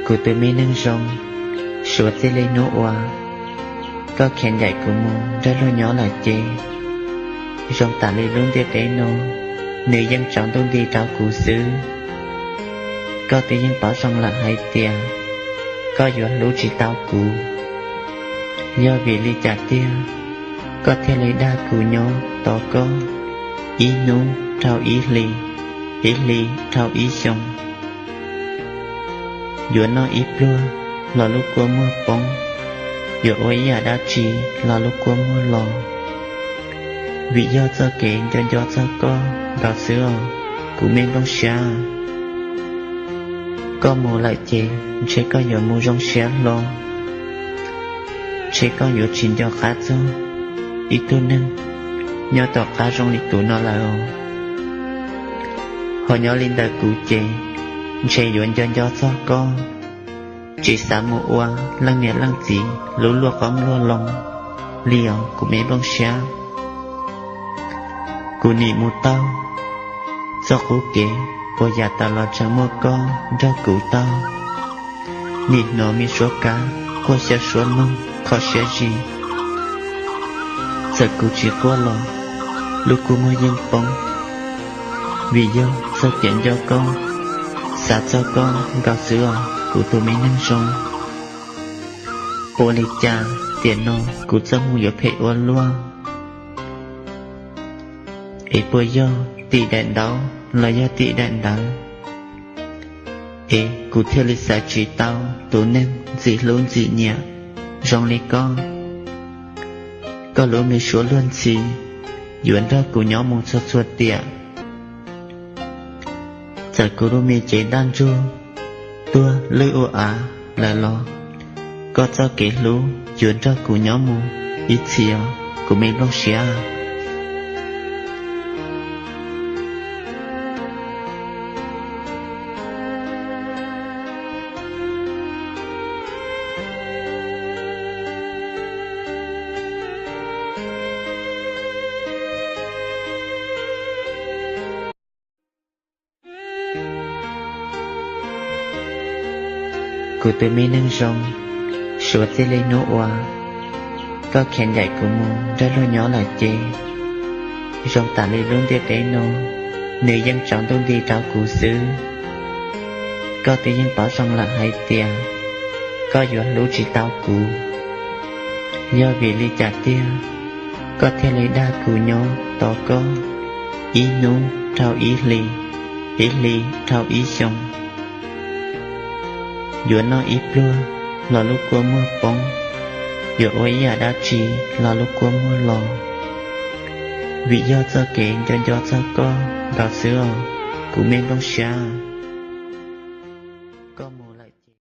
Kuv tus me neeg zoo, suav txij li hnub uas koj khiav ncaim kuv mus nrog luag nyob lawm ces zoo tas li lub ntiaj teb no nws yeej tsaus ntuj nti rau kuv xwb. Koj twb yeej paub zoo lawm hais tias koj yuav hlub tsis tau kuv. Yog vim li cas tiag koj thiaj li dag kuv nyob tos koj, ib hnub dhau ib hli, ib hli dhau ib xyoo? Yuav noj ib pluag los lub kua muag poob, yuav ua ib yam dab tsi los lub kua muag los. Vim yog txoj kev nco nco txog koj nkaus xwb os, kuv me nplooj siab. Koj mus lawm ces ntshe koj yuav mus zoo siab hlo, ntshe koj yuav tsis nco qab txog ib tug neeg nyob tom qab zoo li kuv no lawm os. Ho nyob li ntawm kuv ces ntshe yuav nco nco txog koj, tsis xav mus ua leej niam leej txiv lub luaj qoob luaj loo li os, kuv me nplooj siab. Kuv nim mus taug txoj qub kev uas yav tas los tseem muaj koj nrog kuv taug, nim hnov me suab kab quaj xyaw suab noog kho siab zis. Txawm kuv tsis quaj los lub kua muag yeej poob, vim yog txoj kev nco koj, xav txog koj nkaus xwb os, kuv tus me neeg zoo. Ua li cas tiam no kuv txoj hmoo yuav phem ua luaj? Es puas yog tim daim ntaub los yog tim daim ntawv, es kuv thiaj li xaiv tsis tau tus neeg ntxim hlub ntxim nyiam zoo li koj? Koj lub me suab luag ntxhi yuav nrog kuv nyob mus txhua txhua tiam. Txawm kuv lub me cev daj ntsug tuag lwj ua av lawm los koj txoj kev hlub yuav nrog kuv nyob mus ib txhis os, kuv me nplooj siab. Kuv tus me neeg zoo, suav txij li hnub uas koj khiav ncaim kuv mus nrog luag nyob lawm ces zoo tas li lub ntiaj teb no nws yeej tsaus ntuj nti rau kuv xwb. Koj twb yeej paub zoo lawm hais tias koj yuav hlub tsis tau kuv. Yog vim li cas tiag koj thiaj li dag kuv nyob tos koj ib hnub dhau ib hli, ib hli dhau ib xyoo? Yuav noj ib pluag los lub kua muag poob, yuav ua ib yam dab tsi los lub kua muag los. Vim yog txoj kev nco nco txog koj nkaus xwb os, kuv me nplooj siab.